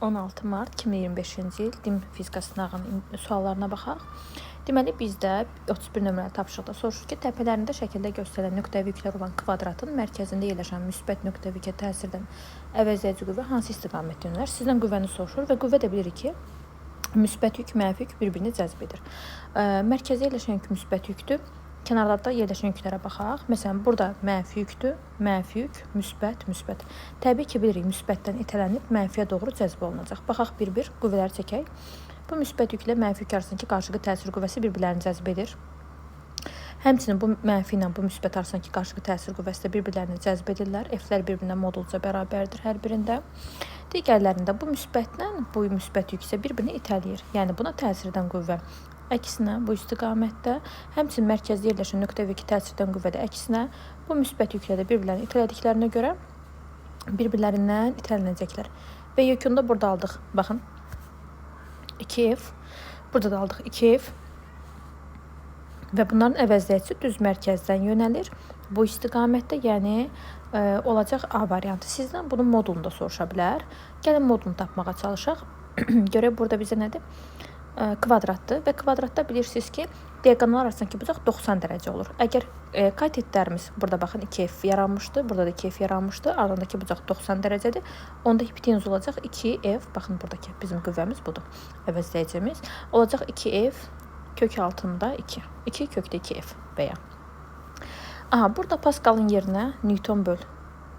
16 mart 2025-ci il DİM fizika sınağının suallarına baxaq. Deməli, bizdə 31 nömrəli tapşırıqda soruşur ki, təpələrində şəkildə göstərilən nöqtəvi yüklər olan kvadratın mərkəzində yerləşən müsbət nöqtəvi yükə təsir edən əvəzləyici qüvvə hansı istiqamətdə yönəlir? Sizdən qüvvəni soruşur və qüvvə də bilirik ki, müsbət yük, mənfi yük bir-birini cəzb edir. Mərkəzdə yerləşən yük müsbət yükdür. Kənarlarda yerləşən yüklərə baxaq. Məsələn, burada mənfi yükdür, mənfi yük, müsbət, müsbət. Təbii ki, bilirik, müsbətdən itələnib mənfiyə doğru cəzb olunacaq. Baxaq bir-bir, qüvvələri çəkək. Bu müsbət yüklə mənfi yük arasındakı qarşılıqlı təsir qüvvəsi bir-birlərini cəzb edir. Həmçinin bu mənfi ilə bu müsbət arasındakı qarşılıqlı təsir qüvvəsi də bir-birlərini cəzb edirlər. F-lər bir-birinə modulca bərabərdir hər birində. Digərlərində bu müsbətlə bu müsbət yük isə bir-birini itələyir. Yəni buna təsir edən qüvvə əksinə bu istiqamətdə, həmçinin mərkəzdə yerləşən nöqtəvi yükə təsir edən qüvvə də əksinə, bu müsbət yüklə də bir-birlərini itələdiklərinə görə bir-birlərindən itələnəcəklər. Və yekunda burada aldıq, baxın, 2F, burada da aldıq 2F və bunların əvəzləyicisi düz mərkəzdən yönəlir. Bu istiqamətdə, yəni olacaq A variantı. Sizdən bunun modulunu da soruşa bilər. Gəlin modulunu tapmağa çalışaq. Görək burada bizə nədir? Kvadratdır və kvadratda bilirsiniz ki, diaqonallar arasındakı bucaq 90 dərəcə olur. Əgər katetlərimiz, burada baxın 2F yaranmışdı, burada da 2F yaranmışdı, arasındakı bucaq 90 dərəcədir. Onda hipotenuz olacaq 2F, baxın buradakı bizim qüvvəmiz budur, əvəzləyicimiz. Olacaq 2F kök altında 2, 2 kökdə 2F və ya. Aha, burada Paskalın yerinə Newton böl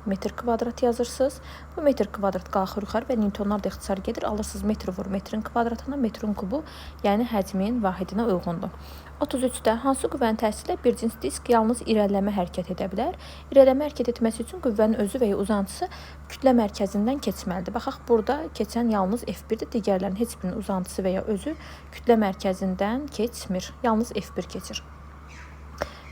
metr kvadrat yazırsınız. Bu metr kvadrat qalxır yuxarı və Newtonlar da ixtisar gedir. Alırsınız metr vur metrin kvadratına, metrin kubu, yəni həcmin vahidinə uyğundur. 33-də hansı qüvvənin təsiri ilə bir cins disk yalnız irəliləmə hərəkət edə bilər? İrəliləmə hərəkət etməsi üçün qüvvənin özü və ya uzantısı kütlə mərkəzindən keçməlidir. Baxaq, burada keçən yalnız F1-dir. Digərlərinin heç birinin uzantısı və ya özü kütlə mərkəzindən keçmir. Yalnız F1 keçir.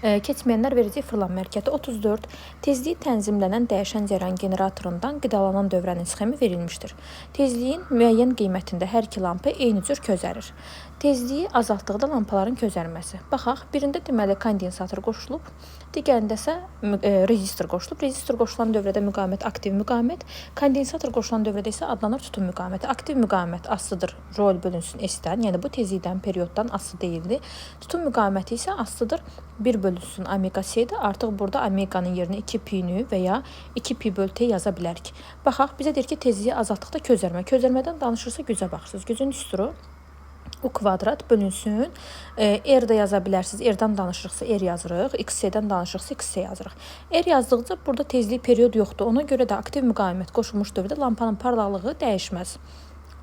Keçməyənlər verəcək fırlanma hərəkəti. 34. Tezliyi tənzimlənən dəyişən cəryan generatorundan qidalanan dövrənin sxemi verilmişdir. Tezliyin müəyyən qiymətində hər iki lampa eyni cür közərir. Tezliyi azaltdıqda lampaların közərməsi. Baxaq, birində deməli kondensator qoşulub, digərində isə rezistor qoşulub. Rezistor qoşulan dövrədə müqavimət aktiv müqavimət, kondensator qoşulan dövrədə isə adlanır tutum müqaviməti. Aktiv müqavimət asılıdır rol bölünsün S-dən, yəni bu tezlikdən, perioddan asılı deyildi. Tutum müqaviməti isə asılıdır 1 bölünsün omega C-dir. Artıq burada omeganın yerinə 2 pi nü və ya 2 pi böl T yaza bilərik. Baxaq, bizə deyir ki, tezliyi azaltdıqda közərmə. Közərmədən danışırsa gücə baxırsınız. Gücün düsturu U kvadrat bölünsün. R də yaza bilərsiniz. R-dən danışırıqsa R yazırıq. XC-dən danışırıqsa XC yazırıq. R yazdıqca burada tezlik period yoxdur. Ona görə də aktiv müqavimət qoşulmuş dövrdə lampanın parlaqlığı dəyişməz.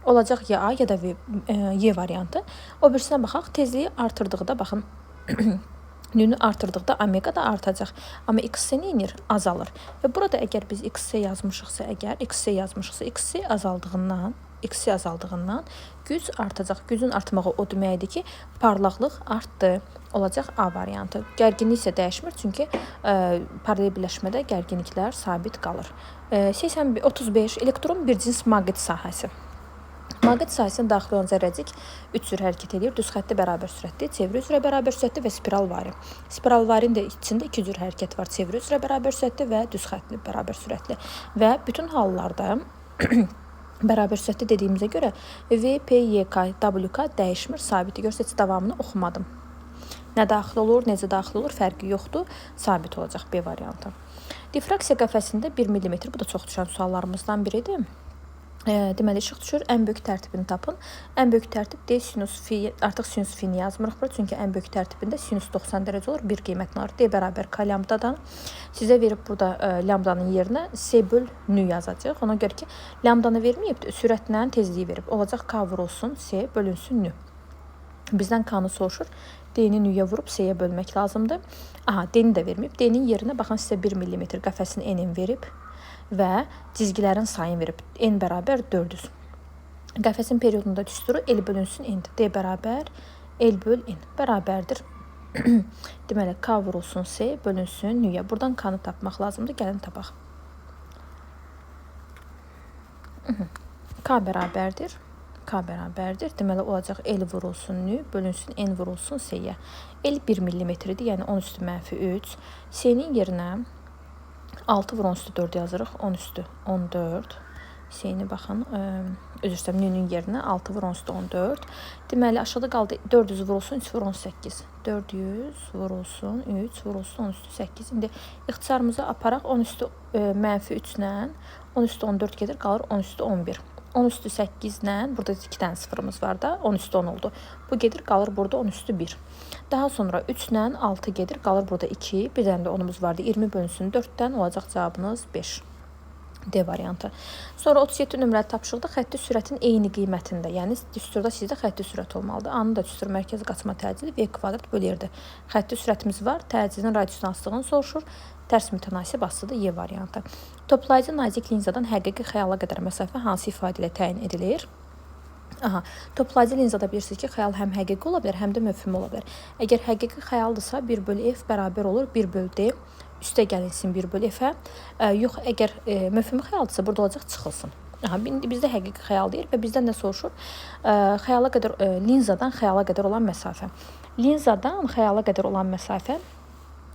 Olacaq ya A ya da Y variantı. O birisinə baxaq. Tezliyi artırdıqda baxın. Nünü artırdıqda omega da artacaq. Amma XC nə edir? Azalır. Və burada əgər biz XC yazmışıqsa, XC azaldığından, güc artacaq. Gücün artmağı o deməkdir ki, parlaqlıq artdı. Olacaq A variantı. Gərginlik isə dəyişmir, çünki paralel birləşmədə gərginliklər sabit qalır. 35. Elektron bir cins maqnit sahəsi. Maqnit sahəsinə daxil olan zərrəcik üç cür hərəkət edir. Düz xətti bərabər sürətli, çevri üzrə bərabər sürətli və spiralvari. Spiralvarinin də içində iki cür hərəkət var. Çevri üzrə bərabər sürətli və düz xəttli bərabər sürətli. Və bütün hallarda bərabər sürətli dediyimizə görə V, P, Y, K, W, K dəyişmir, sabitdir. Görürsə, heç davamını oxumadım. Nə daxil olur, necə daxil olur, fərqi yoxdur. Sabit olacaq B variantı. Difraksiya qəfəsində 1 mm, bu da çox düşən suallarımızdan biridir. Deməli, işıq düşür. Ən böyük tərtibini tapın. Ən böyük tərtib D sinus fi, artıq sinus fini yazmırıq bura, çünki ən böyük tərtibində sinus 90 dərəcə olur, bir qiymətini alır. D bərabər K lambdadan. Sizə verib burada lambdanın yerinə C böl nü yazacaq. Ona görə ki, lambdanı verməyib, sürətlə tezliyi verib. Olacaq K vurulsun, C bölünsün nü. Bizdən K-nı soruşur. D-ni nüyə vurub C-yə bölmək lazımdır. Aha, D-ni də verməyib. D-nin yerinə baxın sizə 1 mm qəfəsin N-in verib və cizgilərin sayını verib. N bərabər 400. Qəfəsin periodunda düsturu L bölünsün N-dir. D bərabər L böl N bərabərdir. Deməli, K vurulsun C bölünsün nüyə. Buradan K-nı tapmaq lazımdır. Gəlin tapaq. K bərabərdir. K bərabərdir. Deməli, olacaq L vurulsun nü bölünsün N vurulsun C-yə. L 1 millimetrdir, yəni 10 üstü mənfi 3. C-nin yerinə 6 vur 10 üstü 4 yazırıq. 10 üstü 14 S-ni baxın, üzr istəyirəm, N-nin yerinə 6 vur 10 üstü 14. Deməli, aşağıda qaldı 400 vurulsun 3 vur 18. 400 vurulsun 3 vurulsun 10 üstü 8. İndi ixtisarımızı aparaq 10 üstü mənfi 3 ilə 10 üstü 14 gedir, qalır 10 üstü 11. 10 üstü 8 ilə, burada 2 dənə sıfırımız var da, 10 üstü 10 oldu. Bu gedir, qalır burada 10 üstü 1. Daha sonra 3 ilə 6 gedir, qalır burada 2. Bir dənə də 10-umuz vardı, 20 bölünsün 4-dən olacaq cavabınız 5. D variantı. Sonra 37 nömrəli tapşırıqda xətti sürətin eyni qiymətində, yəni düsturda sizdə xətti sürət olmalıdır. A-nın da düstur mərkəzi qaçma təcili V kvadrat bölü R-dir. Xətti sürətimiz var, təcilin radiusuna asılılığını soruşur. Tərs mütənasib asılıdır Y variantı. Toplayıcı nazik linzadan həqiqi xəyala qədər məsafə hansı ifadə ilə təyin edilir? Aha, toplayıcı linzada bilirsiniz ki, xəyal həm həqiqi ola bilər, həm də mövhumi ola bilər. Əgər həqiqi xəyaldırsa, 1 bölü F bərabər olur 1 bölü D. Üstə gəlinsin 1 bölü F-ə. Yox, əgər mövhumi xəyaldırsa, burada olacaq çıxılsın. Aha, indi bizdə həqiqi xəyal deyir və bizdən nə soruşur? Xəyala qədər, linzadan xəyala qədər olan məsafə. Linzadan xəyala qədər olan məsafə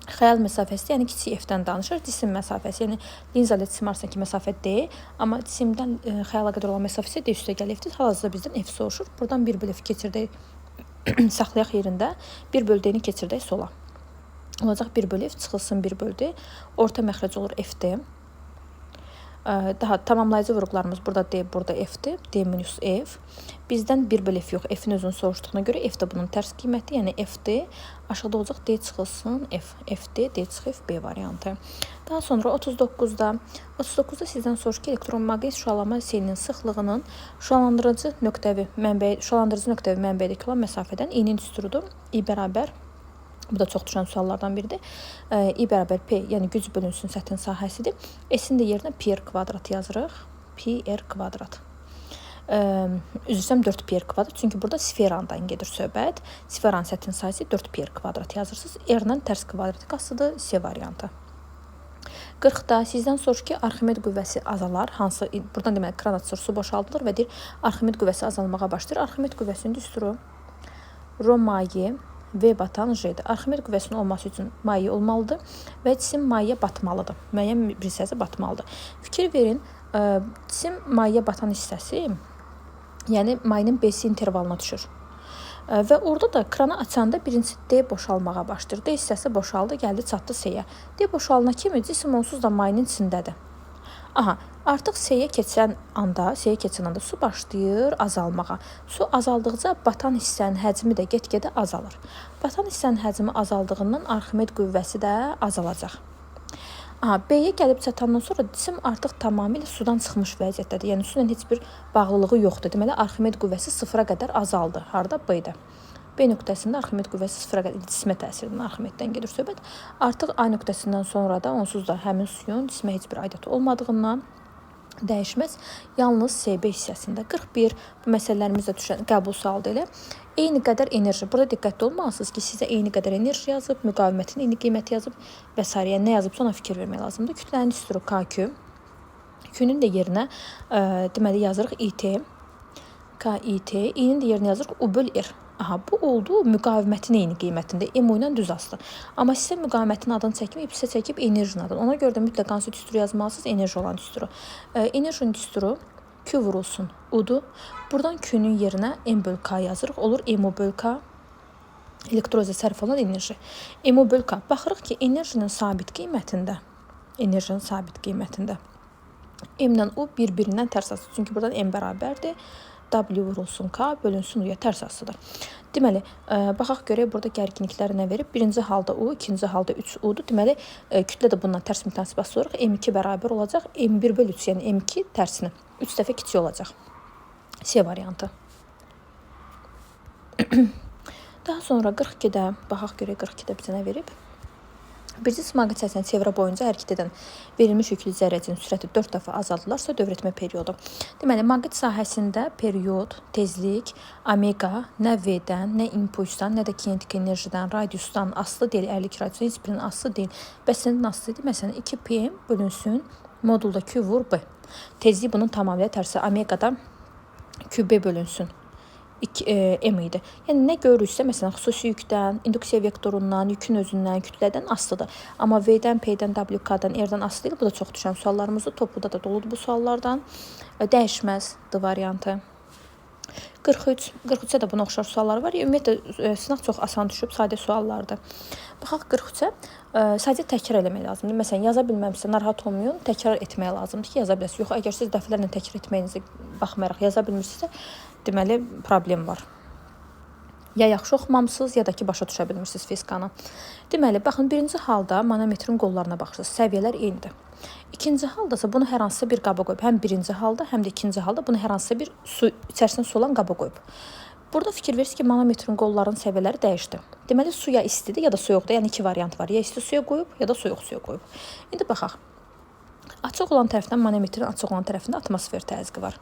xəyal məsafəsi, yəni kiçik f-dən danışır, cisim məsafəsi, yəni linza ilə cisim arasındakı məsafə d, amma cisimdən xəyala qədər olan məsafə isə d üstə gəl f-dir. Hal-hazırda bizdən f soruşur. Buradan 1 bölü f keçirdək, saxlayaq yerində, 1 bölü d-ni keçirdək sola. Olacaq 1 bölü f çıxılsın 1 bölü d. Orta məxrəc olur fd. Daha tamamlayıcı vurğularımız burada D, burada F-dir. D minus F. Bizdən 1 bölü F yox, F-in özünü soruşduğuna görə F də bunun tərs qiyməti, yəni F-dir. Aşağıda olacaq D çıxılsın F. F-D, D çıx F, B variantı. Daha sonra 39-da sizdən soruşur ki, elektromaqnit şüalanma selinin sıxlığının şüalandırıcı nöqtəvi mənbəyədəki olan məsafədən i-nin düsturudur. I bərabər, bu da çox düşən suallardan biridir. I bərabər P, yəni güc bölünsün səthin sahəsidir. S-in də yerinə pi r kvadrat yazırıq. Pi r kvadrat. Üzr istəyirəm, 4 pi r kvadrat. Çünki burada sferandan gedir söhbət. Sferanın səthin sahəsi 4 pi r kvadrat yazırsınız. R-lə tərs kvadratik asılıdır. C variantı. 40-da sizdən soruşur ki, Arximed qüvvəsi azalar. Hansı, buradan deməli, kran açılır, su boşaldılır və deyir, Arximed qüvvəsi azalmağa başlayır. Arximed qüvvəsinin düsturu rho maye V batan J-dir. Arximed qüvvəsinin olması üçün maye olmalıdır və cisim mayeyə batmalıdır. Müəyyən bir hissəsi batmalıdır. Fikir verin, cisim mayeyə batan hissəsi, yəni mayenin B-si intervalına düşür. Və orada da kranı açanda birincisi D boşalmağa başlayır. D hissəsi boşaldı, gəldi, çatdı C-yə. D boşalana kimi cisim onsuz da mayenin içindədir. Aha, artıq C-yə keçən anda su başlayır azalmağa. Su azaldıqca batan hissənin həcmi də get-gedə azalır. Batan hissənin həcmi azaldığından Arximed qüvvəsi də azalacaq. Aha, B-yə gəlib çatandan sonra cisim artıq tamamilə sudan çıxmış vəziyyətdədir. Yəni su ilə heç bir bağlılığı yoxdur. Deməli, Arximed qüvvəsi sıfıra qədər azaldı. Harda? B-də. B nöqtəsində Arximed qüvvəsi sıfıra qədər cismə təsirindən Arximeddən gedir söhbət. Artıq A nöqtəsindən sonra da onsuz da həmin suyun cismə heç bir aidiyyatı olmadığından dəyişməz. Yalnız SB hissəsində 41 bu məsələlərimizdə düşən qəbul sualıdır elə. Eyni qədər enerji. Burada diqqətli olmalısınız ki, sizə eyni qədər enerji yazıb, müqavimətin eyni qiyməti yazıb və s. Yəni nə yazıbsa ona fikir vermək lazımdır. Kütlənin düsturu KQ. Q-nün də yerinə deməli yazırıq IT. KIT. İ-nin də yerinə yazırıq U böl R. Aha, bu oldu müqavimətin eyni qiymətində, MU ilə düz asılı. Amma sizə müqavimətin adını çəkməyib, sizə çəkib enerjinin adını. Ona görə də mütləq hansı düsturu yazmalısınız? Enerji olan düsturu. Enerjinin düsturu Q vurulsun U-dur. Buradan Q-nün yerinə M böl K yazırıq. Olur MU böl K. Elektrolizə sərf olunan enerji. MU böl K. Baxırıq ki, enerjinin sabit qiymətində, M ilə U bir-birindən tərs asılı. Çünki buradan M bərabərdir. W vurulsun K bölünsün U-ya tərs asılıdır. Deməli, baxaq görək burada gərginlikləri nə verib? Birinci halda U, ikinci halda 3U-dur. Deməli, kütlə də bundan tərs mütənasib asılı olaraq M2 bərabər olacaq. M1 bölü 3, yəni M2 tərsini. 3 dəfə kiçik olacaq. C variantı. Daha sonra 42-də, baxaq görək 42-də bizə nə verib? Bir cism maqnit sahəsində çevrə boyunca hərəkət edən verilmiş yüklü zərrəciyin sürəti 4 dəfə azaldılarsa dövr etmə periodu. Deməli, maqnit sahəsində period, tezlik, omega nə V-dən, nə impulsdan, nə də kinetik enerjidən, radiusdan asılı deyil, ərlik radiusdan heç birinin asılı deyil. Bəs nədən asılı idi? Məsələn, 2P bölünsün modulda Q vur B. Tezlik bunun tamamilə tərsi. Omegada QB bölünsün. 2, M idi. Yəni nə görürüksə, məsələn, xüsusi yükdən, induksiya vektorundan, yükün özündən, kütlədən asılıdır. Amma V-dən, P-dən, WK-dan, R-dən asılı deyil. Bu da çox düşən suallarımızdır. Topuda da doludur bu suallardan. Dəyişməz D variantı. 43. 43-ə də buna oxşar suallar var. Ümumiyyətlə sınaq çox asan düşüb, sadə suallardır. Baxaq 43-ə. Sadəcə təkrar eləmək lazımdır. Məsələn, yaza bilməmsə narahat olmayın, təkrar etmək lazımdır ki, yaza biləsiniz. Yox, əgər siz dəfələrlə təkrar etməyinizə baxmayaraq yaza bilmirsinizsə, deməli problem var. Ya yaxşı oxumamısınız, ya da ki, başa düşə bilmirsiniz fizikanı. Deməli, baxın, birinci halda manometrin qollarına baxırsınız. Səviyyələr eynidir. İkinci haldasa bunu hər hansısa bir qaba qoyub. Həm birinci halda, həm də ikinci halda bunu hər hansısa bir su, içərisində su olan qaba qoyub. Burada fikir verirsiniz ki, manometrin qollarının səviyyələri dəyişdi. Deməli, su ya istidir, ya da soyuqdur. Yəni iki variant var. Ya isti suya qoyub, ya da soyuq suya qoyub. İndi baxaq. Açıq olan tərəfdən manometrin açıq olan tərəfində atmosfer təzyiqi var.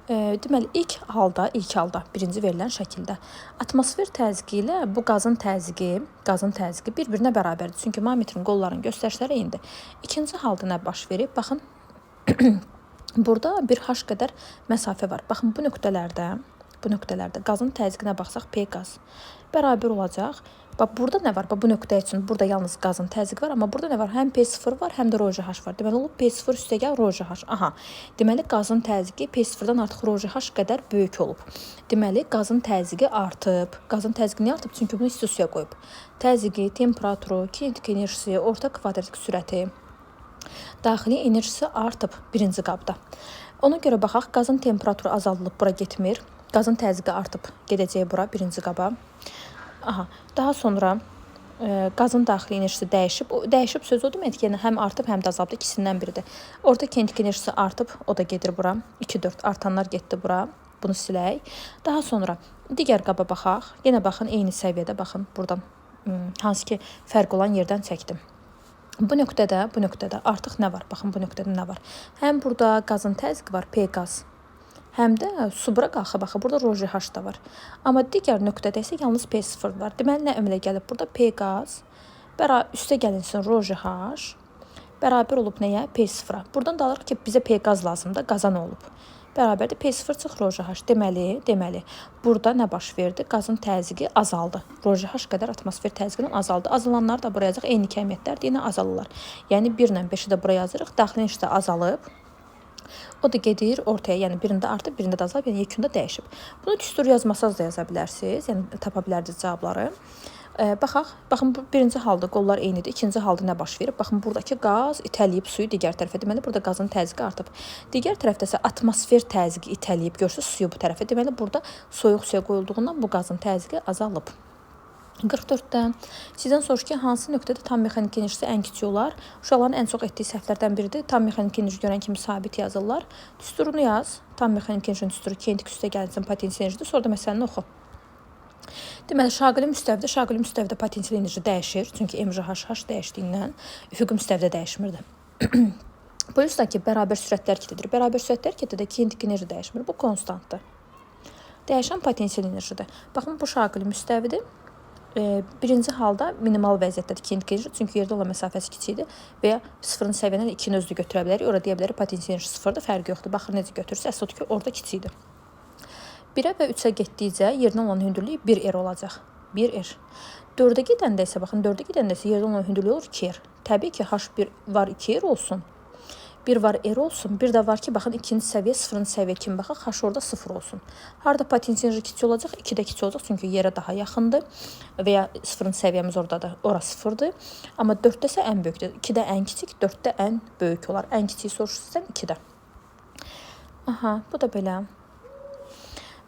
Deməli, ilk halda, birinci verilən şəkildə atmosfer təzyiqi ilə bu qazın təzyiqi bir-birinə bərabərdir. Çünki manometrin qollarının göstərişləri eynidir. İkinci halda nə baş verib? Baxın, burada bir H qədər məsafə var. Baxın, bu nöqtələrdə qazın təzyiqinə baxsaq, P qaz bərabər olacaq. Bax, burada nə var? Bax, bu nöqtə üçün burada yalnız qazın təzyiqi var, amma burada nə var? Həm P0 var, həm də ρGH var. Deməli, olub P0 üstəgəl ρGH. Aha, deməli, qazın təzyiqi P0-dan artıq ρGH qədər böyük olub. Deməli, qazın təzyiqi artıb. Qazın təzyiqi niyə artıb? Çünki bunu isti suya qoyub. Təzyiqi, temperaturu, kinetik enerjisi, orta kvadratik sürəti, daxili enerjisi artıb birinci qabda. Ona görə baxaq, qazın temperaturu azaldılıb, bura getmir. Qazın təzyiqi artıb, gedəcək bura, birinci qaba. Aha, daha sonra qazın daxili enerjisi dəyişib. O, dəyişib sözü o deməkdir ki, yəni həm artıb, həm də azalıb, ikisindən biridir. Orta kinetik enerjisi artıb, o da gedir bura. 2, 4 artanlar getdi bura. Bunu silək. Daha sonra digər qaba baxaq. Yenə baxın, eyni səviyyədə baxın buradan. Hansı ki, fərq olan yerdən çəkdim. Bu nöqtədə artıq nə var? Baxın, bu nöqtədə nə var? Həm burada qazın təzyiqi var, P qaz. Həm də su bura qalxıb, baxın, burada ρGH da var. Amma digər nöqtədə isə yalnız P0 var. Deməli, nə əmələ gəlib? Burada P qaz, üstə gəlinsin ρGH, bərabər olub nəyə? P0-a. Buradan da alırıq ki, bizə P qaz lazımdır, qaza nə olub? Bərabərdir P0 çıx ρGH. Deməli, burada nə baş verdi? Qazın təzyiqi azaldı. ρGH qədər atmosfer təzyiqindən azaldı. Azalanlar da bura yazacaq. Eyni kəmiyyətlər də yenə azalırlar. Yəni, 1 ilə 5-i də bura yazırıq. Daxili enerji də azalıb. O da gedir ortaya, yəni birində artıb, birində də azalıb, yəni yekunda dəyişib. Bunu düstur yazmasanız da yaza bilərsiniz, yəni tapa bilərdiniz cavabları. Baxaq, baxın, bu birinci halda qollar eynidir, ikinci halda nə baş verib? Baxın, buradakı qaz itələyib suyu digər tərəfə, deməli, burada qazın təzyiqi artıb. Digər tərəfdə isə atmosfer təzyiqi itələyib, görürsünüz, suyu bu tərəfə. Deməli, burada soyuq suya qoyulduğundan bu qazın təzyiqi azalıb. 44-də sizdən soruşur ki, hansı nöqtədə tam mexaniki enerjisi ən kiçik olar? Uşaqların ən çox etdiyi səhvlərdən biridir. Tam mexaniki enerji görən kimi sabit yazırlar. Düsturunu yaz. Tam mexaniki enerjinin düsturu kinetik üstə gəlinsin potensial enerjidir. Sonra da məsələni oxu. Deməli, şaqili müstəvidə potensial enerji dəyişir. Çünki MJHH dəyişdiyindən üfüqi müstəvidə dəyişmirdi. Plus da ki, bərabər sürətlər hərəkət edir. Bərabər sürətlər hərəkətdə də kinetik enerji dəyişmir. Bu konstantdır. Dəyişən potensial enerjidir. Baxın, bu şaqili müstəvidir. Birinci halda minimal vəziyyətdədir kinetik enerji, çünki yerdə olan məsafəsi kiçikdir və ya sıfırın səviyyədən 2-ni özünü götürə bilərik. Orada deyə bilərik potensial enerji sıfırdır, fərqi yoxdur. Baxın, necə götürürsə, əsas odur ki, orada kiçikdir. 1-ə və 3-ə getdikcə yerdən olan hündürlük 1R olacaq. 1R. 4-ə gedəndə isə, baxın, 4-ə gedəndə isə yerdən olan hündürlük olur 2R. Təbii ki, H1 var 2R olsun. 1 var R olsun. Bir də var ki, baxın, ikinci səviyyə, sıfırıncı səviyyə kimi baxaq, H orada 0 olsun. Harada potensial enerji kiçik olacaq? 2-də kiçik olacaq, çünki yerə daha yaxındır və ya sıfırıncı səviyyəmiz oradadır, ora 0-dır. Amma 4-də isə ən böyükdür. 2-də ən kiçik, 4-də ən böyük olar. Ən kiçiyi soruşursan 2-də. Aha, bu da belə.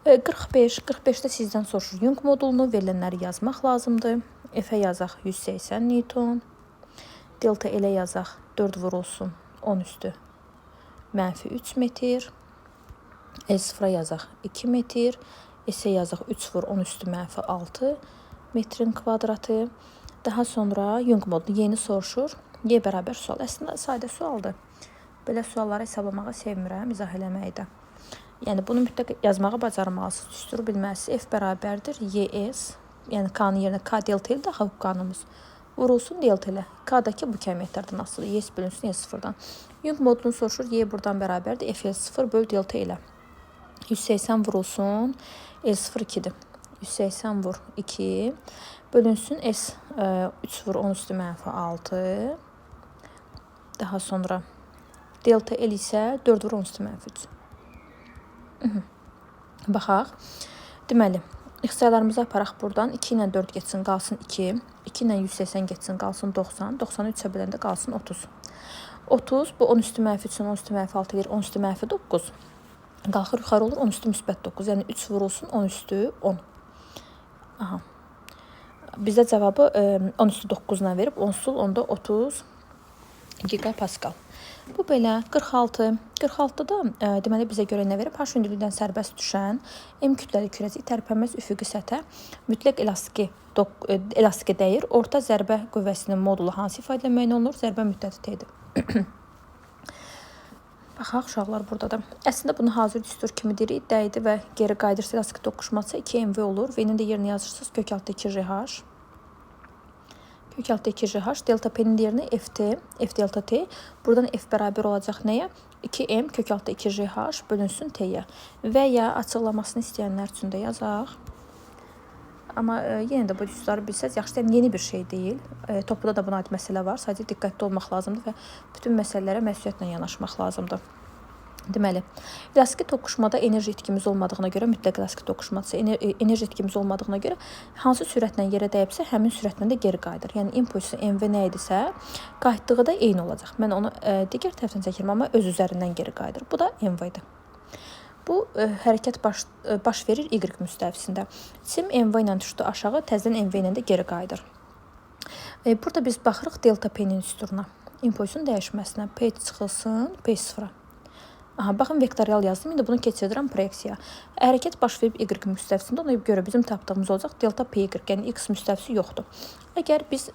45, 45-də sizdən soruşur Young modulunu, verilənləri yazmaq lazımdır. F-ə yazaq 180 Newton. Delta L-ə yazaq 4 vurulsun 10 üstü mənfi 3 metr. L0-a yazaq 2 metr. S-ə yazaq 3 vur 10 üstü mənfi 6 metrin kvadratı. Daha sonra Young modulu yeni soruşur. Y bərabər sual. Əslində sadə sualdır. Belə sualları hesablamağı sevmirəm, izah eləməyi də. Yəni bunu mütləq yazmağı bacarmalısınız, düsturu bilməlisiniz. F bərabərdir YS, yəni K-nın yerinə K delta L daxil qanunumuz. Vurulsun delta L. K-dakı bu kəmiyyətlərdən asılıdır. Y bölünsün Y sıfırdan. Young modulunu soruşur. Y buradan bərabərdir. F L 0 böl delta L. 180 vurulsun, L0 2-dir. 180 vur 2 bölünsün S 3 vur 10 üstü mənfi 6. Daha sonra delta L isə 4 vur 10 üstü mənfi 3. Baxaq. Deməli, ixtisarlarımızı aparaq buradan. 2 ilə 4 getsin, qalsın 2. 2 ilə 180 getsin, qalsın 90. 90-ı 3-ə böləndə qalsın 30. 30, bu 10 üstü mənfi 3-ün 10 üstü mənfi 6 eləyir, 10 üstü mənfi 9. Qalxır yuxarı olur, 10 üstü müsbət 9. Yəni 3 vurulsun, 10 üstü 10. Aha. Bizə cavabı 10 üstü 9 ilə verib, 10 sul, onda 30 giqapascal. Bu belə 46. 46-da da deməli bizə görə nə verib? H hündürlükdən sərbəst düşən M kütləli kürəcik tərpənməz üfüqi səthə mütləq elastiki dəyir. Orta zərbə qüvvəsinin modulu hansı ifadə ilə müəyyən olunur? Zərbə müddəti T-dir. Baxaq uşaqlar burada da. Əslində bunu hazır düstur kimi deyirik. Dəydi və geri qayıdırsa elastik toqquşması 2 MV olur. V-nin də yerinə yazırsınız kök altı 2 GH. Kök altı 2 GH. Delta P-nin yerinə FT, F delta T. Buradan F bərabər olacaq nəyə? 2M kök altı 2 GH bölünsün T-yə. Və ya açıqlamasını istəyənlər üçün də yazaq. Amma yenə də bu düsturları bilsəz yaxşıdır. Yəni yeni bir şey deyil. Topuda da buna aid məsələ var. Sadəcə diqqətli olmaq lazımdır və bütün məsələlərə məsuliyyətlə yanaşmaq lazımdır. Deməli, elastiki toqquşmada enerji itkimiz olmadığına görə, mütləq elastiki toqquşmadasa enerji itkimiz olmadığına görə hansı sürətlə yerə dəyibsə, həmin sürətlə də geri qayıdır. Yəni impulsu MV nə idisə, qayıtdığı da eyni olacaq. Mən onu digər tərəfdən çəkirəm, amma öz üzərindən geri qayıdır. Bu da MV-dir. Bu hərəkət baş verir Y müstəvisində. Cisim MV ilə düşdü aşağı, təzədən MV ilə də geri qayıdır. Burada biz baxırıq delta P-nin düsturuna, impulsun dəyişməsinə. P çıxılsın, P sıfıra. Aha, baxın, vektorial yazdım. İndi bunu keçirdirəm proyeksiyaya. Hərəkət baş verib Y müstəvisində, ona görə bizim tapdığımız olacaq delta PY, yəni X müstəvisi yoxdur. Əgər biz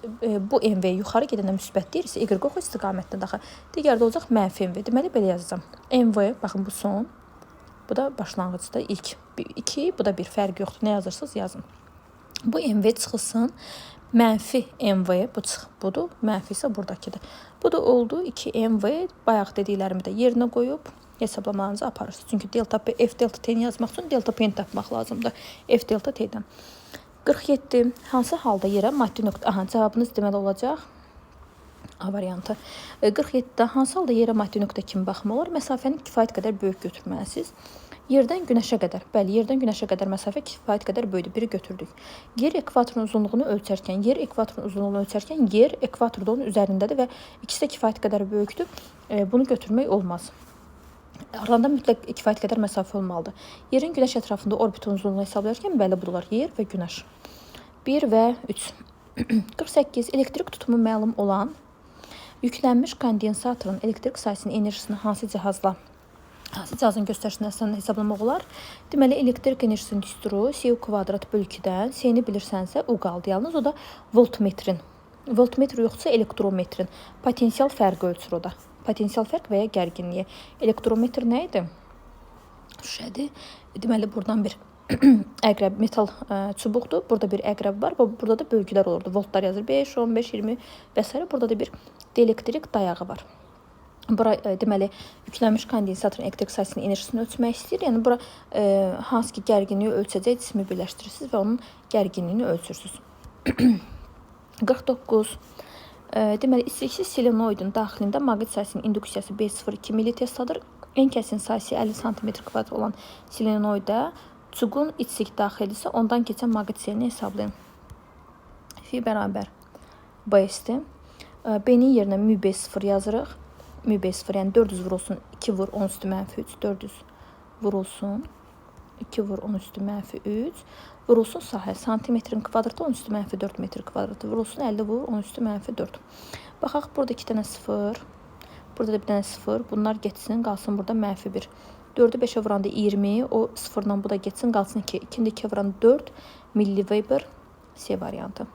bu MV yuxarı gedəndə müsbət deyirsə, Y oxu istiqamətdə daxil. Digərdə olacaq mənfi MV. Deməli, belə yazacağam. MV, baxın, bu son. Bu da başlanğıcda ilk. 2, bu da bir, fərqi yoxdur. Nə yazırsınız, yazın. Bu MV çıxılsın. Mənfi MV, bu çıx, budur. Mənfi isə buradakıdır. Bu da oldu 2 MV. Bayaq dediklərimi də yerinə qoyub hesablamalarınızı aparırsınız. Çünki delta P, F delta T-ni yazmaq üçün delta P-ni tapmaq lazımdır. F delta T-dən. 47. Hansı halda yerə maddi nöqtə? Aha, cavabınız deməli olacaq A variantı. 47-də hansı halda yerə maddi nöqtə kimi baxmaq olar? Məsafəni kifayət qədər böyük götürməlisiniz. Yerdən günəşə qədər. Bəli, yerdən günəşə qədər məsafə kifayət qədər böyükdür. Biri götürdük. Yer ekvatorun uzunluğunu ölçərkən, yer ekvatorun uzunluğunu ölçərkən yer ekvatorda onun üzərindədir və ikisi də kifayət qədər böyükdür. Bunu götürmək olmaz. Aralanda mütləq kifayət qədər məsafə olmalıdır. Yerin günəş ətrafında orbitin uzunluğunu hesablayarkən, bəli, budular. Yer və günəş. 1 və 3. 48. Elektrik tutumu məlum olan yüklənmiş kondensatorun elektrik sahəsinin enerjisini hansı cihazla, hansı cihazın göstərişinə əsasən hesablamaq olar? Deməli, elektrik enerjisinin düsturu C kvadrat bölü 2-dən, C-ni bilirsənsə, U qaldı. Yalnız o da voltmetrin. Voltmetr yoxdursa elektrometrin. Potensial fərqi ölçür o da. Potensial fərq və ya gərginliyi. Elektrometr nə idi? Şüşədir. Deməli, buradan bir əqrəb metal çubuqdur. Burada bir əqrəb var. Burada da bölgülər olurdu. Voltlar yazır. 5, 15, 20 və s. Burada da bir dielektrik dayağı var. Bura deməli yüklənmiş kondensatorun elektrik sahəsinin enerjisini ölçmək istəyir. Yəni bura hansı ki gərginliyi ölçəcək cismi birləşdirirsiniz və onun gərginliyini ölçürsünüz. 49. Deməli içliksiz solenoidin daxilində maqnit sahəsinin induksiyası 5,02 millitesladır. En kəsin sahəsi 50 sm kvadrat olan solenoidə çuqun içlik daxildirsə, ondan keçən maqnit seyrini hesablayın. Fi bərabər B-dir. B-nin yerinə mü B0 yazırıq. Mü B0, yəni 400 vurulsun 2 vur 10 üstü mənfi 3. 400 vurulsun 2 vur 10 üstü mənfi 3 vurulsun sahə santimetrin kvadratı 10 üstü mənfi 4 metr kvadratı vurulsun 50 vur 10 üstü mənfi 4. Baxaq, burada 2 dənə 0, burada da bir dənə 0. Bunlar getsin, qalsın burada mənfi 1. 4-ü 5-ə vuranda 20, o 0-dan bu da getsin, qalsın 2. 2-ni də 2-yə vuranda 4 milliweber, C variantı.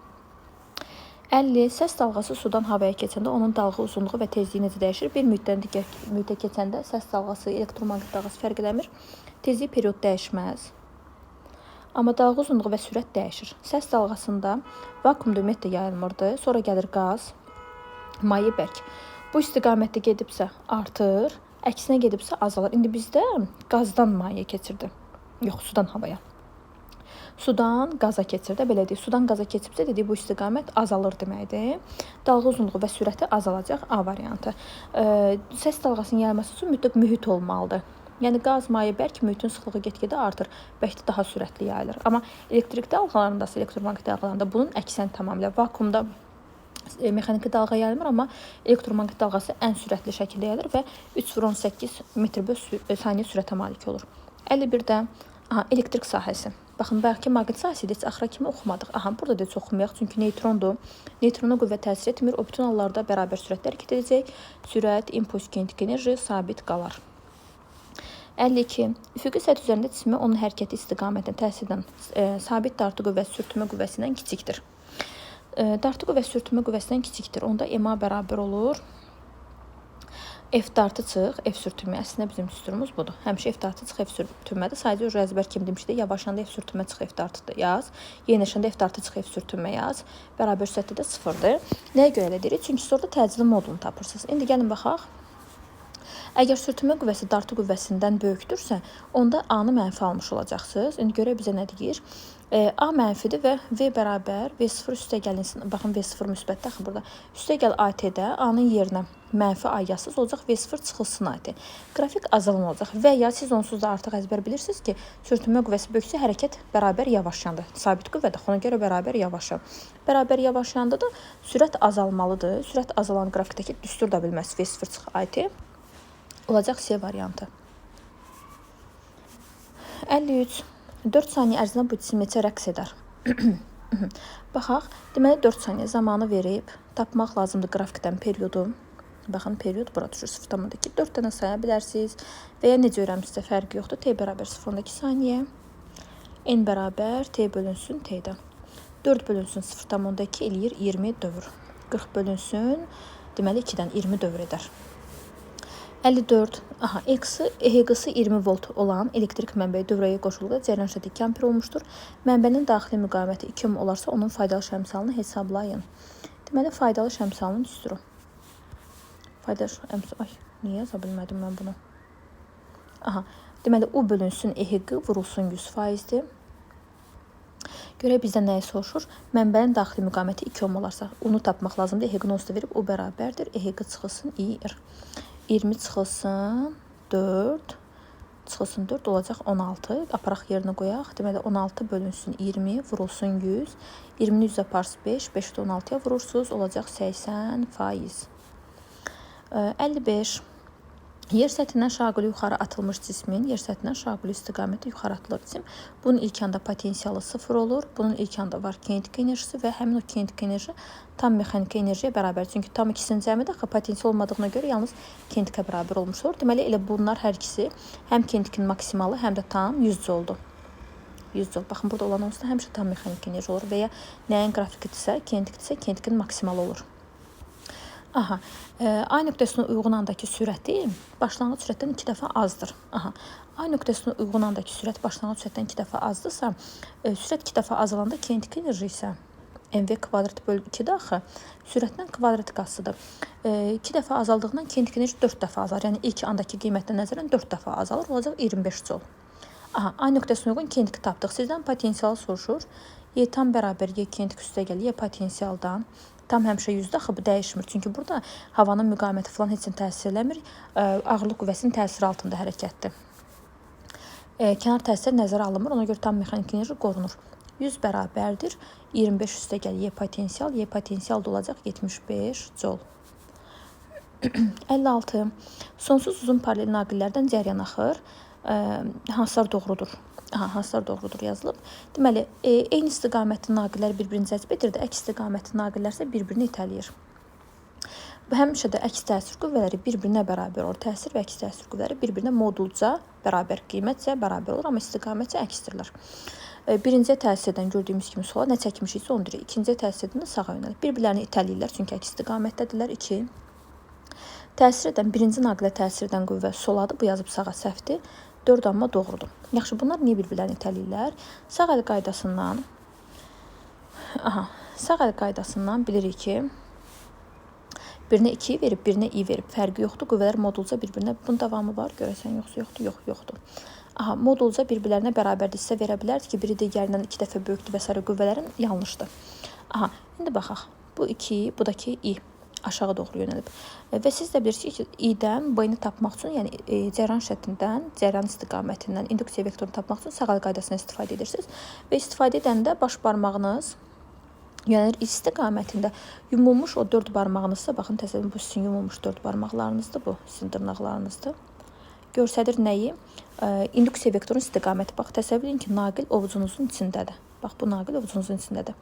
50. Səs dalğası sudan havaya keçəndə onun dalğa uzunluğu və tezliyi necə dəyişir? Bir mühitdən digər mühitə keçəndə səs dalğası, elektromaqnit dalğası fərq eləmir. Tezlik period dəyişməz. Amma dalğa uzunluğu və sürət dəyişir. Səs dalğasında vakuumda ümumiyyətlə yayılmırdı. Sonra gəlir qaz, maye, bərk. Bu istiqamətdə gedibsə artır. Əksinə gedibsə azalar. İndi bizdə qazdan maye keçirdi. Yox, sudan havaya. Sudan qaza keçir də, belə deyək. Sudan qaza keçibsə, dedik, bu istiqamət azalır deməkdir. Dalğa uzunluğu və sürəti azalacaq. A variantı. Səs dalğasının yayılması üçün mütləq mühit olmalıdır. Yəni, qaz, maye, bərk mühitin sıxlığı get-gedə artır. Bəlkə də daha sürətli yayılır. Amma elektrik dalğalarında, elektromaqnit dalğalarında bunun əksinə tamamilə vakuumda mexaniki dalğa yayılmır, amma elektromaqnit dalğası ən sürətli şəkildə yayılır və 3,18 metr böl saniyə sürətə malik olur. 51-də elektrik sahəsi. Baxın, bayaqki maqnit sahəsi heç axıra kimi oxumadıq. Aha, burada da heç oxumayaq, çünki neytrondur. Neytrona qüvvə təsir etmir. O bütün hallarda bərabər sürətlə hərəkət edəcək. Sürət, impuls, kinetik enerji sabit qalar. 52. Üfüqi səth üzərində cismi onun hərəkəti istiqamətinə təsir edən sabit dartı qüvvəsi sürtünmə qüvvəsindən kiçikdir. Dartı qüvvəsi sürtünmə qüvvəsindən kiçikdir. Onda MA bərabər olur. F dartı çıx, F sürtünmə. Əslində bizim düsturumuz budur. Həmişə F dartı çıx, F sürtünmədir. Sadəcə o əzbər kimi demişdik. Yavaşanda F sürtünmə çıx, F dartı yaz. Yeniləşəndə F dartı çıx, F sürtünmə yaz. Bərabər sürətdə də sıfırdır. Nəyə görə elə deyirik? Çünki siz orada təcili modulunu tapırsınız. İndi gəlin baxaq. Əgər sürtünmə qüvvəsi dartı qüvvəsindən böyükdürsə, onda A-nı mənfi almış olacaqsınız. İndi görək bizə nə deyir? A mənfidir və V bərabər V0 üstə gəlinsin. Baxın, V0 müsbətdir axı burada. Üstə gəl AT-də A-nın yerinə mənfi A yazsız olacaq, V0 çıxılsın AT. Qrafik azalan olacaq və ya siz onsuz da artıq əzbər bilirsiniz ki, sürtünmə qüvvəsi böyüksə hərəkət bərabər yavaşlandı. Sabit qüvvədir, ona görə bərabər yavaşa. Bərabər yavaşlayanda da sürət azalmalıdır. Sürət azalan qrafikdəki düstur da bilməz V0 çıx AT. Olacaq C variantı. 53. 4 saniyə ərzində bu cisim neçə rəqs edər? Baxaq, deməli 4 saniyə zamanı verib, tapmaq lazımdır qrafikdən periodu. Baxın, period bura düşür 0,2. 4 dənə saya bilərsiniz və ya necə öyrənmişsə fərqi yoxdur. T bərabər 0,2 saniyə, N bərabər T bölünsün T-dən. 4 bölünsün 0,2 eləyir 20 dövr. 40 bölünsün, deməli 2-dən 20 dövr edər. 54. Aha, EHQ-sı 20 volt olan elektrik mənbəyi dövrəyə qoşulduqda cəryan şidəti 2 amper olmuşdur. Mənbənin daxili müqaviməti 2 ohm olarsa, onun faydalı şəmsalını hesablayın. Deməli, faydalı şəmsalının düsturu. Faydalı şəmsal... Ay, niyə yaza bilmədim mən bunu? Aha, deməli, U bölünsün EHQ vurulsun 100%-dir. Görək bizdən nəyi soruşur? Mənbənin daxili müqaviməti 2 ohm olarsa, U-nu tapmaq lazımdır. EHQ-nu onsuz da verib, U bərabərdir. EHQ çıxılsın IR. 20 çıxılsın 4, çıxılsın 4 olacaq 16. Aparaq yerinə qoyaq. Deməli 16 bölünsün 20, vurulsun 100. 20-ni 100 aparsız 5, 5-i də 16-ya vurursunuz, olacaq 80%. 55. Yer səthindən şaquli yuxarı atılmış cismin, yer səthindən şaquli istiqamətdə yuxarı atılır cisim. Bunun ilk anda potensialı 0 olur. Bunun ilk anda var kinetik enerjisi və həmin o kinetik enerji tam mexaniki enerjiyə bərabər. Çünki tam ikisinin cəmi də potensial olmadığına görə yalnız kinetikə bərabər olmuş olur. Deməli, elə bunlar hər ikisi həm kinetikin maksimalı, həm də tam 100 oldu. 100 joule. Baxın, burada olan onsuz da həmişə tam mexaniki enerji olur və ya nəyin qrafikidirsə, kinetikdirsə, kinetikin maksimalı olur. Aha, A nöqtəsinə uyğun andakı sürəti başlanğıc sürətdən 2 dəfə azdır. Aha, A nöqtəsinə uyğun andakı sürət başlanğıc sürətdən 2 dəfə azdırsa, sürət 2 dəfə azalanda kinetik enerji isə mv kvadrat bölü 2-dir axı, sürətlə kvadratik asılıdır. 2 dəfə azaldığından kinetik enerji 4 dəfə azalır. Yəni ilk andakı qiymətdən nəzərən 4 dəfə azalır, olacaq 25 joule. Aha, A nöqtəsinə uyğun kinetiki tapdıq. Sizdən potensialı soruşur. Y tam bərabər Y kinetik üstə gəlir. Y potensialdan. Tam həmişə 100-də axı bu dəyişmir. Çünki burada havanın müqaviməti falan heç nə təsir eləmir. Ağırlıq qüvvəsinin təsiri altında hərəkətdir. Kənar təsir nəzərə alınmır. Ona görə tam mexaniki enerji qorunur. 100 bərabərdir. 25 üstə gəlir Y potensial. Y potensial da olacaq 75 joule. 56. Sonsuz uzun paralel naqillərdən cəryan axır. Hansılar doğrudur? Aha, hansılar doğrudur yazılıb. Deməli, eyni istiqamətli naqillər bir-birini cəzb edirdi, əks istiqamətli naqillər isə bir-birini itələyir. Bu həmişə də əks təsir qüvvələri bir-birinə bərabər olur. Təsir və əks təsir qüvvələri bir-birinə modulca bərabər, qiymətcə bərabər olur, amma istiqamətcə əksdirlər. Birinciyə təsir edən gördüyümüz kimi sola nə çəkmişiksə onu deyirik. İkinciyə təsir edən də sağa yönəlir. Bir-birlərini itələyirlər, çünki əks istiqamətdədirlər. 2. Təsir edən, birinci naqilə təsir edən qüvvə soladır, bu yazıb sağa səhvdir. 4 amma doğrudur. Yaxşı, bunlar niyə bir-birlərini itələyirlər? Sağ əl qaydasından, aha, sağ əl qaydasından bilirik ki, Birinə 2 verib, birinə i verib. Fərqi yoxdur. Qüvvələr modulca bir-birinə. Bunun davamı var. Görəsən yoxsa yoxdur? Yox, yoxdur. Aha, modulca bir-birlərinə bərabərdir. Sizə verə bilərdi ki, biri digərindən 2 dəfə böyükdür və s. Qüvvələrin yanlışdır. Aha, indi baxaq. Bu 2, bu da ki i. Aşağı doğru yönəlib. Və siz də bilirsiniz ki, i-dən b-ni tapmaq üçün, yəni cəryan şərtindən, cəryan istiqamətindən induksiya vektorunu tapmaq üçün sağ əl qaydasından istifadə edirsiniz. Və istifadə edəndə baş barmağınız yönəlir istiqamətində. Yumulmuş o 4 barmağınızsa, baxın, təsəvvür, bu sizin yumulmuş 4 barmaqlarınızdır, bu sizin dırnaqlarınızdır. Göstərir nəyi? İnduksiya vektorunun istiqaməti. Bax, təsəvvür edin ki, naqil ovucunuzun içindədir. Bax, bu naqil ovucunuzun içindədir.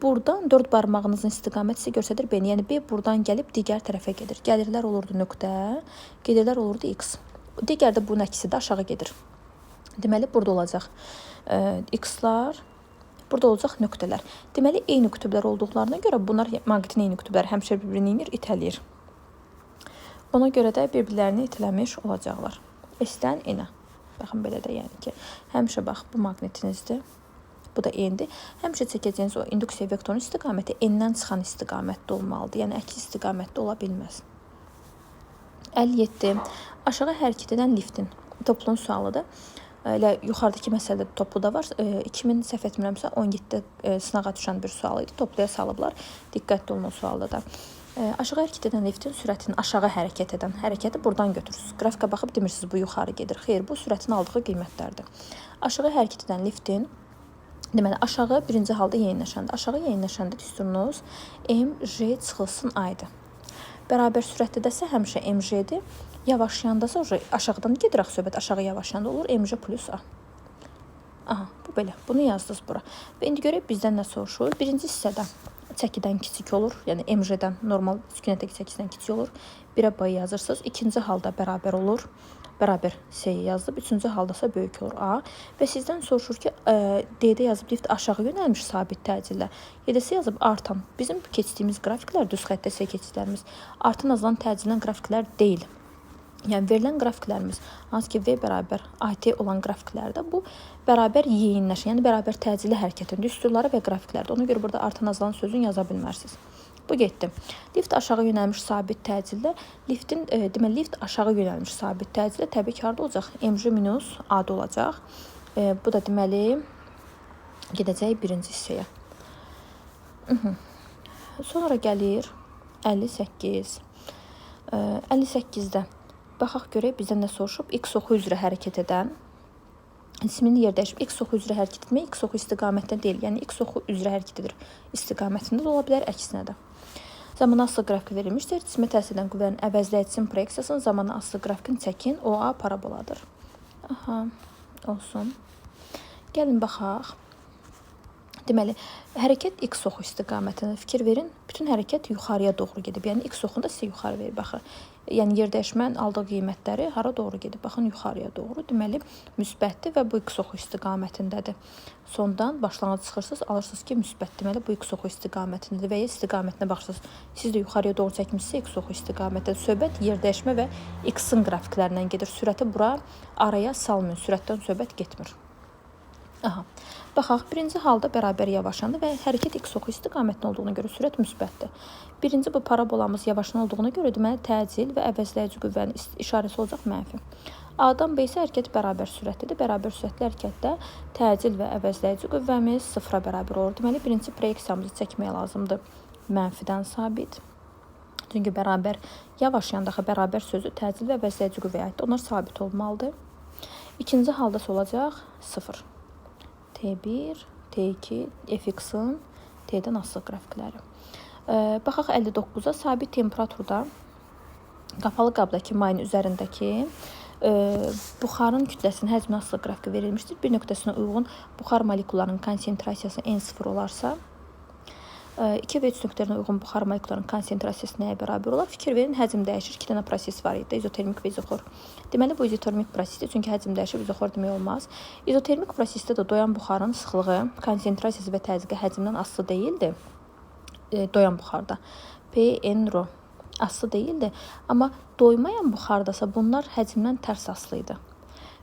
Buradan 4 barmağınızın istiqaməti sizə göstərir B-ni. Yəni B buradan gəlib digər tərəfə gedir. Gəlirlər olurdu nöqtə, gedirlər olurdu X. Digər də bunun əksi də aşağı gedir. Deməli, burada olacaq X-lar, burada olacaq nöqtələr. Deməli, eyni qütüblər olduqlarına görə bunlar maqnitin eyni qütübləri həmişə bir-birini inir, itələyir. Ona görə də bir-birlərini itələmiş olacaqlar. S-dən N-ə. Baxın, belə də, yəni ki, həmişə bax, bu maqnitinizdir. Bu da N-dir. Həmişə çəkəcəyiniz o induksiya vektorunun istiqaməti N-dən çıxan istiqamətdə olmalıdır. Yəni, əks istiqamətdə ola bilməz. 57. Aşağı hərəkət edən liftin toplunun sualıdır. Elə yuxarıdakı məsələdə toplu da var. 2000 səhv etmirəmsə 17-də sınağa düşən bir sual idi. Topluya salıblar. Diqqətli olun o sualda da. Aşağı hərəkət edən liftin sürətini aşağı hərəkət edən hərəkəti buradan götürürsünüz. Qrafika baxıb demirsiniz bu yuxarı gedir. Xeyr, bu sürətin aldığı qiymətlərdir. Aşağı hərəkət edən liftin, deməli, aşağı birinci halda yeyinləşəndə. Aşağı yeyinləşəndə düsturunuz MJ çıxılsın A-ydı. Bərabər sürətdə dəsə həmişə MJ-dir. Yavaşlayandasa aşağıdan gedir axı söhbət, aşağı yavaşlayanda olur MJ plus A. Aha, bu belə. Bunu yazdınız bura. Və indi görək bizdən nə soruşur. Birinci hissədə çəkidən kiçik olur. Yəni MJ-dən normal sükunətdəki çəkisindən kiçik olur. 1-ə B yazırsınız. İkinci halda bərabər olur. Bərabər C-yi yazdım. Üçüncü haldasa böyük olur A. Və sizdən soruşur ki, D-də yazıb lift aşağı yönəlmiş sabit təcillə. Y-də yazıb artan. Bizim keçdiyimiz qrafiklər, düz xəttə C keçidlərimiz artan azalan təcillə qrafiklər deyil. Yəni, verilən qrafiklərimiz, hansı ki, V bərabər AT olan qrafiklərdə bu bərabər yeyinləşən, yəni bərabər təcilli hərəkətin düsturları və qrafiklərdə. Ona görə burada artan azalan sözünü yaza bilmərsiniz. Bu getdi. Lift aşağı yönəlmiş sabit təcildə, liftin, deməli, lift aşağı yönəlmiş sabit təcildə təbii ki, harada olacaq? MJ minus A-da olacaq. Bu da deməli, gedəcək birinci hissəyə. Sonra gəlir 58. 58-də baxaq görək bizdən nə soruşub? X oxu üzrə hərəkət edən cismin yer dəyişib. X oxu üzrə hərəkət etmək X oxu istiqamətdə deyil. Yəni X oxu üzrə hərəkət edir. İstiqamətində də ola bilər, əksinə də. Zamana asılı qrafik verilmişdir. Cismə təsir edən qüvvənin əvəzləyicisinin proyeksiyasının zamana asılı qrafikini çəkin. OA paraboladır. Aha, olsun. Gəlin baxaq. Deməli, hərəkət X oxu istiqamətində fikir verin. Bütün hərəkət yuxarıya doğru gedib. Yəni X oxunda sizə yuxarı verir. Baxın. Yəni yer dəyişmənin aldığı qiymətləri hara doğru gedib? Baxın, yuxarıya doğru. Deməli, müsbətdir və bu X oxu istiqamətindədir. Sondan başlanğıc çıxırsınız, alırsınız ki, müsbət. Deməli, bu X oxu istiqamətindədir və ya istiqamətinə baxırsınız. Siz də yuxarıya doğru çəkmişsiniz X oxu istiqamətində. Söhbət yer dəyişmə və X-in qrafiklərindən gedir. Sürəti bura araya salmayın. Sürətdən söhbət getmir. Aha. Baxaq, birinci halda bərabər yavaşlandı və hərəkət X oxu istiqamətində olduğuna görə sürət müsbətdir. Birinci bu parabolamız yavaşlan olduğuna görə deməli təcil və əvəzləyici qüvvənin işarəsi olacaq mənfi. A-dan B isə hərəkət bərabər sürətlidir. Bərabər sürətli hərəkətdə təcil və əvəzləyici qüvvəmiz sıfıra bərabər olur. Deməli, birinci proyeksiyamızı çəkmək lazımdır mənfidən sabit. Çünki bərabər yavaşlayanda axı bərabər sözü təcil və əvəzləyici qüvvəyə aiddir. Onlar sabit olmalıdır. İkinci halda olacaq 0. T1, T2, Fx-in T-dən asılı qrafikləri. Baxaq 59-a sabit temperaturda qapalı qabdakı mayın üzərindəki buxarın kütləsinin həcminə asılı qrafiki verilmişdir. Bir nöqtəsinə uyğun buxar molekullarının konsentrasiyası N0 olarsa, 2 və 3 nöqtələrinə uyğun buxar molekullarının konsentrasiyası nəyə bərabər olar? Fikir verin, həcm dəyişir. 2 dənə proses var idi, izotermik və izoxor. Deməli, bu izotermik prosesdir, çünki həcm dəyişir, izoxor demək olmaz. İzotermik prosesdə də doyan buxarın sıxlığı, konsentrasiyası və təzyiqi həcmdən asılı deyildi. Doyan buxarda. P, N, R asılı deyildi. Amma doymayan buxardasa bunlar həcmdən tərs asılı idi.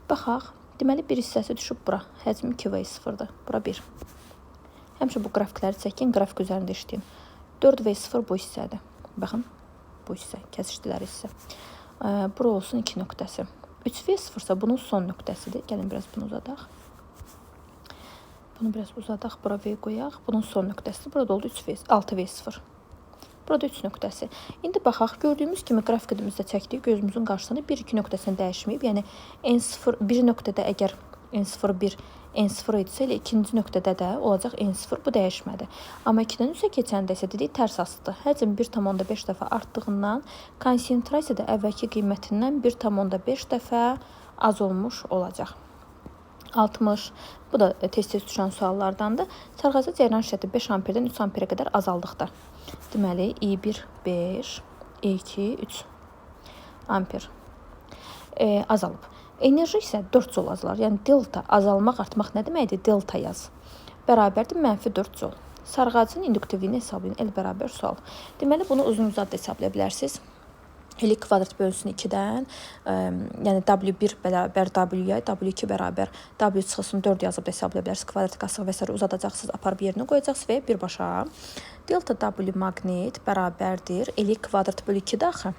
Baxaq, deməli, bir hissəsi düşüb bura. Həcm 2V0-dır. Bura 1. Həmişə bu qrafikləri çəkin, qrafik üzərində işləyin. 4V0 bu hissədir. Baxın, bu hissə, kəsişdilər hissə. Bura olsun 2 nöqtəsi. 3V0 isə bunun son nöqtəsidir. Gəlin biraz bunu uzadaq. Bunu biraz uzadaq, bura V qoyaq. Bunun son nöqtəsidir. Burada oldu 3V, 6V0. Burada 3 nöqtəsi. İndi baxaq, gördüyümüz kimi qrafikimizdə çəkdiyi gözümüzün qarşısında 1-2 nöqtəsini dəyişməyib. Yəni N0 bir nöqtədə əgər N0 1 N0 idisə, elə ikinci nöqtədə də olacaq N0. Bu dəyişmədi. Amma 2-dən 3-ə keçəndə isə dedik tərs asıdır. Həcm 1,5 dəfə artdığından konsentrasiya da əvvəlki qiymətindən 1,5 dəfə az olmuş olacaq. 60. Bu da tez-tez düşən suallardandır. Sarğaca cəryan şiddəti 5 amperdən 3 amperə qədər azaldıqda. Deməli, I1 5, I2 3 amper azalıb. Enerji isə 4 joule azalar. Yəni delta azalmaq, artmaq nə deməkdir? Delta yaz. Bərabərdir mənfi 4 joule. Sarğacın induktivliyini hesablayın. L bərabər sual. Deməli, bunu uzun-uzadı hesablaya bilərsiniz. L kvadrat bölünsün 2-dən, yəni W1 bərabər W-yə, W2 bərabər W çıxılsın 4 yazıb da hesablaya bilərsiniz. Kvadrat qasıq və s. uzadacaqsınız, aparıb yerinə qoyacaqsınız və birbaşa delta W maqnit bərabərdir L kvadrat bölü 2-də axı.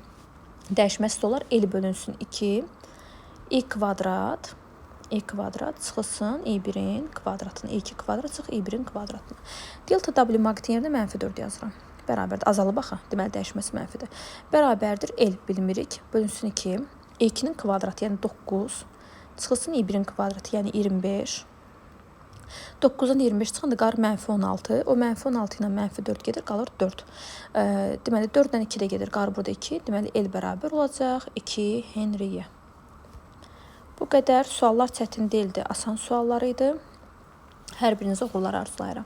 Dəyişməsi olar L bölünsün 2 I kvadrat çıxılsın I1-in kvadratını, I2 kvadrat çıx I1-in kvadratını. Delta W maqnitin yerinə mənfi 4 yazıram. Bərabərdir. Azalıb axı. Deməli, dəyişməsi mənfidir. Bərabərdir. L bilmirik. Bölünsün 2. I2-nin kvadratı, yəni 9. Çıxılsın I1-in kvadratı, yəni 25. 9-dan 25 çıxanda qalır mənfi 16. O mənfi 16 ilə mənfi 4 gedir, qalır 4. Deməli, 4-dən 2 də gedir, qalır burada 2. Deməli, L bərabər olacaq 2 Henriyə. Bu qədər. Suallar çətin deyildi, asan suallar idi. Hər birinizə uğurlar arzulayıram.